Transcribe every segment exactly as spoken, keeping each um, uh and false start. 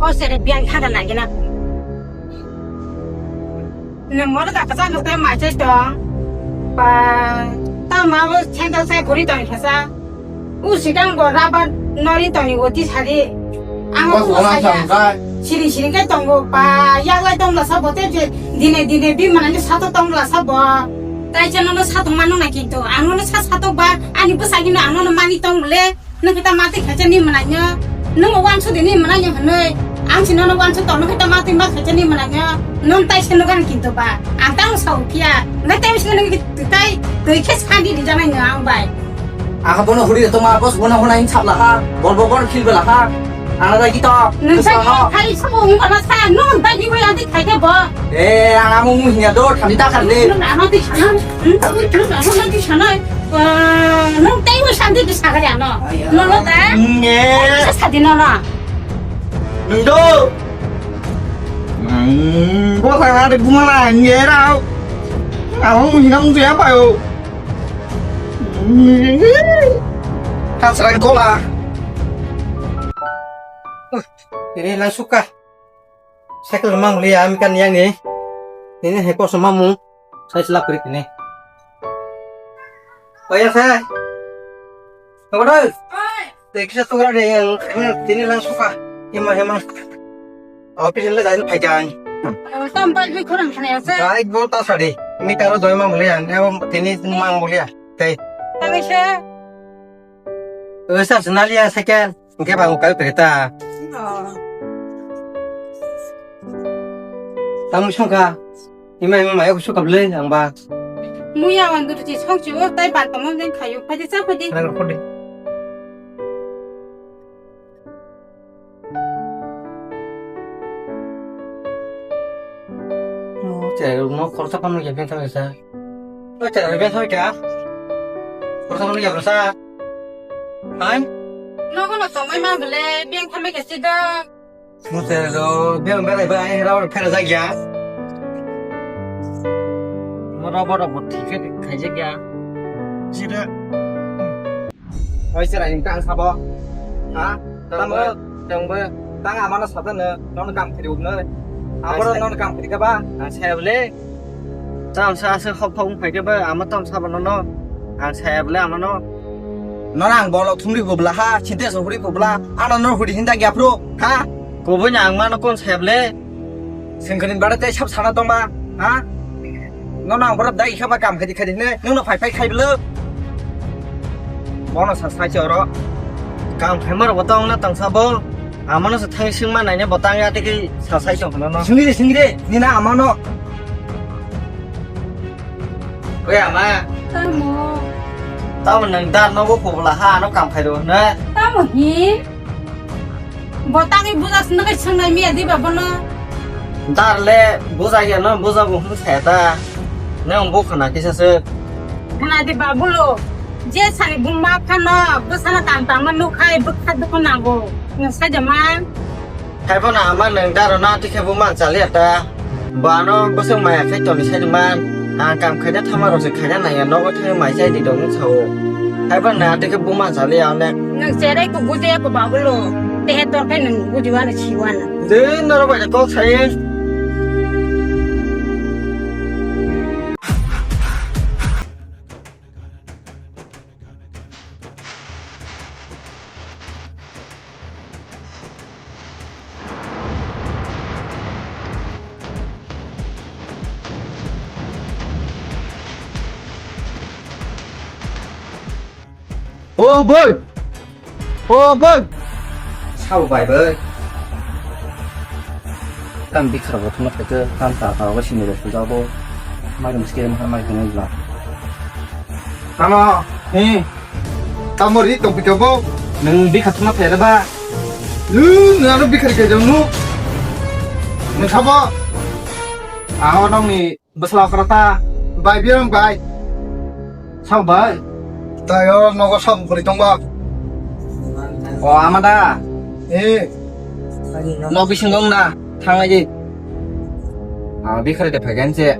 O sere biang thaga nagina. Nwng mono kaka sa nukte machai tong. Pa, ta ma bo sandal sai guri tong khasa. U sikang bo rubber nori tong ni oti sari. Ang Bas bo orang saya. Sangkai. Siri siri kai tongo pa. Yaglai tong la sa bote je dine dine bi manani sato tong la sa bo. Tai chano no sato manu na kintu. Ang no sa sato ba ani bwsagi no ang no mani tong le. Nwng kita mati khacha ni mananya. Nwng wan su de ni mananya hanoi. Ang si nono wan su tong kita mati ma khacha ni mananya. Nwng tai se nogan kintu ba. Ang tang sa ukia. Ngai tai se nang tai tui khe sandi di janai no ang bai. Aka bono huri to ma bos bono hona in chap laha. Bol bol bol khil bela ha. Ana da kita. Nwng sai khai sa ung kana sa nwng tai di bai andi khai ke bo. Eh, ang amu mu hinya do thami ta kar le. Nwng ano di sana. Nwng ano di sana. Nwng tei bo sandi di sagari ano. Nono ta. Nge. Sa sadi nono. Nwng do. Bo sa na de gumala nge rao. Amo mu hinam tu ya pa yo. Kasra gola. Ini langsung kah? Cycle mang liya, ami kan yang ni. Ini heko sama mu. Saya selap krik ini. Oh ya, saya. Apa dah? Tei kisa tukra de yang, yang tini lang suka. Hima, hima. Office le jain phai jai. Tam pai bi khorang khana ase. Jai bol ta sari. Mi taro doi mang bole yang, em tini mang bole ya. Tei. Tang ise. Esa senali ya second. Hingke ba ang kai pere ta. Oh. Tamo songkha. Ima ima maya kusu kable ang ba. Muya ang duru chi song chi o tai ba tamo den khayo. Phai de cha phai de. Nang ko de. O cherai rok no khoroksa phano ya beng thang sa. O cherai rok beng thang kya? Khoroksa phano ya bro sa. Hai? Nogo no tongmai ma bole beng thang kya sida. Mo cherai rok beng beng bai bai ra phera ja kya. Mo ra bo ra bo thik khe khai ja kya. Sida. Oi, cherai ni tang sabo. Ha? Tamo, tangbo. Tang amano sabo no, nono kam khiri ubno. Amaro nono kam khiri kaba. Ang saya bole. Tam sa ase hop hop phai kaba, ama tam sabo nono. Ang saya bole amano. Nono ang bolo thumri hubla ha, chinte so huri hubla. Ano no huri hinda gyapro, ha? Koboi na ang mano kon saya bole. Sengkani bara tei sab sana tongba, ha? Nono ang borok dai khe ba kam khaidi khaidi hwnwi, nwngno phai phai khai bwlwk. Bono sa sai se oro. Kam khaima rok bo tong na tong sabo. Amano se thang sing ma naine bo tang ya tei sa sai tong nono. Singri singri nina amano. Oi ama. Tamo. Tamo nwng dar nogo phobla ha ano kam khai rw hwnwi. Tamo hi? Bo tangwi buja swnwi kai swngnai miya di ba bono. Dar le buja ya no buja bo hwn saya ta. Ne ang bo khana kisa se. Khana di ba bulo. Je sani buma phano bwsano tam tangma nukhai bwkha dukho nango. Nwng sai jama. Haiphano ama nwng daro na tikhe bo man chaliya ta. Bo ano bwswk maya khai toni sai man. Ang kam khaina thama rok se khaina naiya nogo thangwi mai chai di dong sao. Haiphano na tikhe bo man chaliya onek. Nwng cherai ko bujiya ko babulo. Tehe tor khai nwng bujiwano siwana. De norok bai kok sai. O boi! O boi! Sabo bai bai. Tam bikha bo thuma khaikhe tam ta ta bo sini bo puja bo. Mai dum sike ma mai dum la. Tamo. Hi. Tamo ri tong pito bo. Nung bikha thuma khaire ba. Lu nung ano bikha khe jong nu. Nung sabo. Aho nong ni Bwsla okra ta. Bai, biyang bai. Sabo bai. Tai o nogo sabo kwrwi tongba. O ama da. Eh. Nok bisingo wng na. Thanglai di. Ah, bikhari de phaigan se.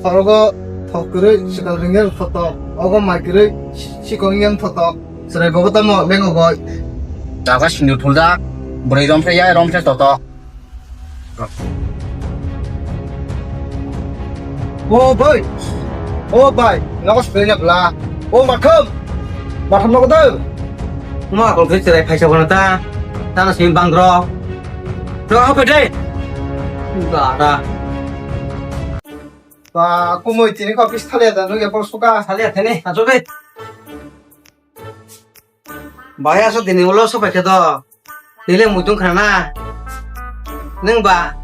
Orogo thok kwrwi sikal ringel photo. Ogo mai kwrwi sikal ringel photo. Chwrai bobo tamo lengo goi. Jaga sindor phuljak. Bwrwi romsa ya, romsa toto. O boi. O bai, nogo sibiri na bla. O makham. Makham nogo do. Ma kol kri cherai phaisa bono ta. Tana simi bangro. Ro ha pede. Bara. Ba, kumui tini ko pis thalia da, nugya por suka. Thalia thene, ajo be. Bahai aso dini ulo sopai khe do. Nile muitung khana na. Nung ba.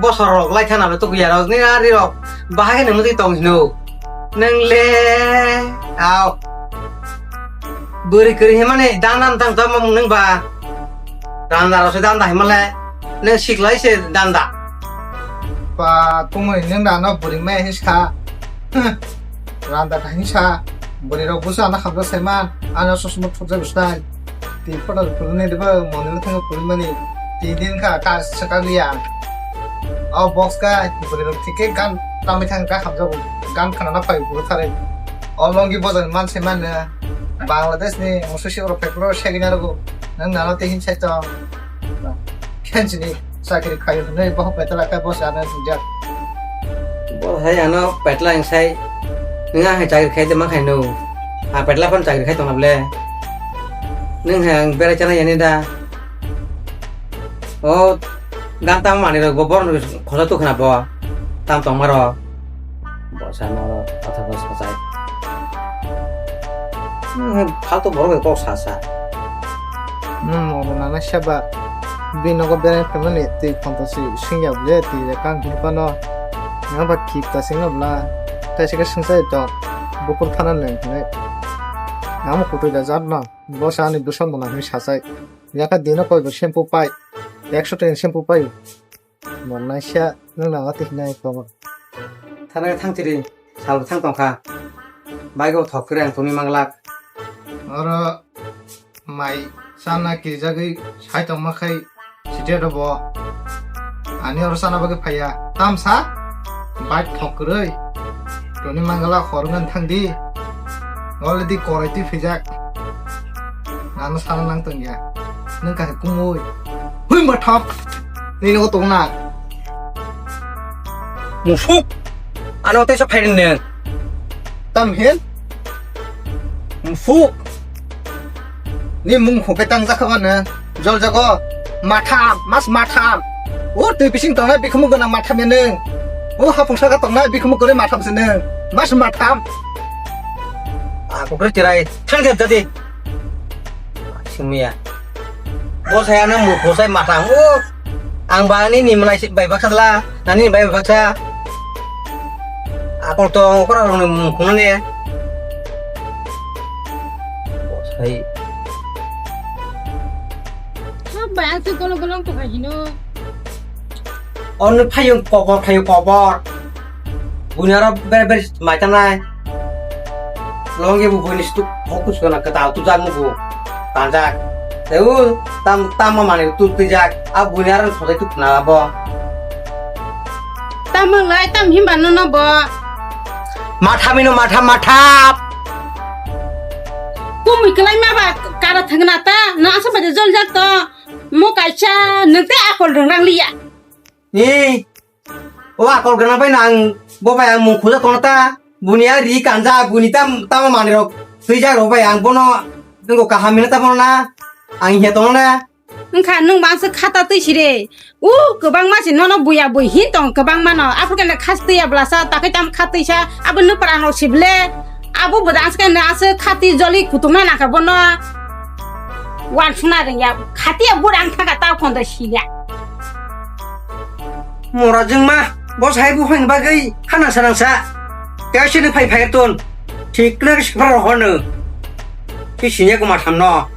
Bosor rok lai khana be tukuya rok ni ari rok. Bahai nung muti tong hino. Nung le. Au. Bwrwi kwrwi himani dan dan tang tamo nung ba. Dan dan rok se dan da himale. Nung siklai se dan da. Ba, kumui nung da no bwrwi mai hiska. Randa kaisa bwrwi rok busa na khamjak sai man, ano susuma thukjak bwsai. Twi photo phuluni diba monila thangwi phulmani. Twi din kha ka swkang liya. O box ka bwrwi rok thik khe gan tamwi thang ka khamjago. Gan khana na phai bwrwi tharwi. O longi bojani man sai man, Bangladesh ni mususi oro phai phuru segina rogo. Nang nano tei hin sai tong. Khenchini chakri khai hwnwi boh petala khe boss ano sinjak. Bo hai ano petla ang sai. Nang hai chakri khai de ma khai no. A petla phon chakri khai tong ble. Nang hai ang berai chana yani da. O gan tam mani rok bo bor khosa tu khna bo. Tam tong maro. Bo sa no ro atha bo sa sai. Nang hai phaltu borok kok sa sa. Nwng nogo nana seba. Bini nogo berai phaimani twi khonto si singya bole twi le kang hini phano. Nang ba kip ta singno bla. Kaisa khe singsa to bukur phana nang hini. Nang mo kutui da jat no. Bo sa ani duson bo nang hini sasai. Yaka dino koi bo shampoo pai. Ekso teng shampoo pai. Bo naisa nwng nang ati hinai kobo. Thana thang chiri sal thang tong kha. Bai go thok kre ang tumi manglak. Oro mai sana kijagwi sai tongma khai site ro bo. Ani oro sana bagwi phaiya. Tamsa bai thok kwrwi. Toni mangala khorngan thangdi. Already korai twi phijak. Nano sana nang tongya. Nang kaisa kumui. Hui mathok. Nini o tongna. Musuk. Ano tesa phairin ne. Tam hin. Musuk. Ni mung hokhe tang jakha ba nang. Jol jago. Matham, mas matham. O twi bising tongnai bikhumu gwnang matham ya nang. O hapung saka tongnai bikhumu gwnang matham se nang. Mas matham. Aku kre chirai. Thang jadi. Sumia. Bo saya nang murkho sai matham. O. Ang ba ani ni mwnai si bai baksa la. Nani bai baksa. Akol tong okora rong ni mung khunane. Bo sai. Hap bai, ang twi golong golong tongkha hino. Ono phayung kobor, phayung kobor. Buini aro bere bere mai tanai. Longi bu buini stuk fokus gana kata tu jang bu tanjak. Teu tam tam mani tu tijak. A buini aro sodai tu na bo. Tam mang lai tam himba no no bo. Matha mino matha matha. Kumui kelai ma ba kara thangna ta, na asa ba jol jak to. Mo kaisa, nwng tei akol rwng rang liya. Ni, o akol gana bai nang, bo bai ang mung khuja tongna ta, buni a ri kanja, buni tam, tamo manwi rok, twi jak rok bai ang bono, nwng kaham mino ta bono na, ang hiya tongna na. Wngkha nwng bangsa khata twi sire, u kwbangma si nono buya bui hin tong kwbangma no, aphuru kene khas twi ya blasa, takhai tam kha twi sa, abo nupra no sible, abo bo dance kene ase khati joli kutung na nangkha bono. Wan suna rengya, khati ya burang thaka ta khondo siya. Mora jengma, bo sai bu phang bagwi khana sanang sa. Kya sini phai phai ton. Thik na sipra rohono. Ki sinya kuma samno.